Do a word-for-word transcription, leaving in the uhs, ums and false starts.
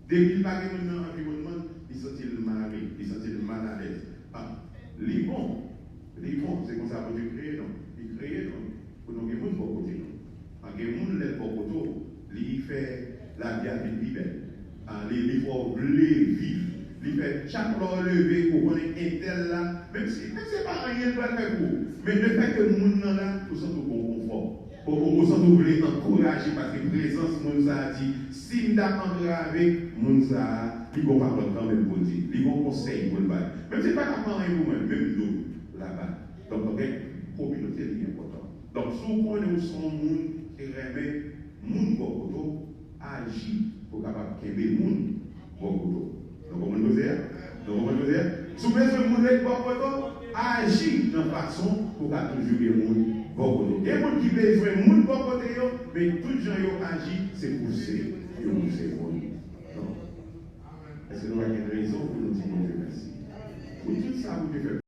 Depi l pa gen moun nan anviwònman l, li santi l mare, li santi l malalèz. Ah, li bon, li bon, se konsa Bondye kreye nou. Li kreye nou pou nou gen moun bò kote nou. An gen moun lè l bò kote w, li fè lavi a vin pi bèl. Ah, li, li fè w vle viv. Li fè chak lè w leve, ou konnen entèl la, menm si, menm si se pa anyen l pral fè pou ou, men lefètke moun nan la, ou santi w gon konfò. Ou, ou, ou santi w vle ankouraje, paske prezans moun sa a di, si m t ap antrave moun sa a, li gon pawòl kanmenm pou l di, li gon konsèy pou l bay. Menm si l pa ka fè anyen pou mwen, men m di w, l ap bay. Donk, ok, kominote li enpòtan. Donk, si w konnen w se yon moun ki renmen moun bò kote w, aji pou w kapab kenbe moun bò kote w. Nou konprann koze a? Nou konprann koze a? Si w bezwen moun ret bò kote w, aji nan fason pou w ka toujou gen moun bò kote w. Gen moun ki bezwen moun bò kote yo, men tout jan yo aji, se pouse yo pouse moun. Non. Èske nou pa gen rezon pou nou di Bondye mèsi? Pou tout sa Bondye fè.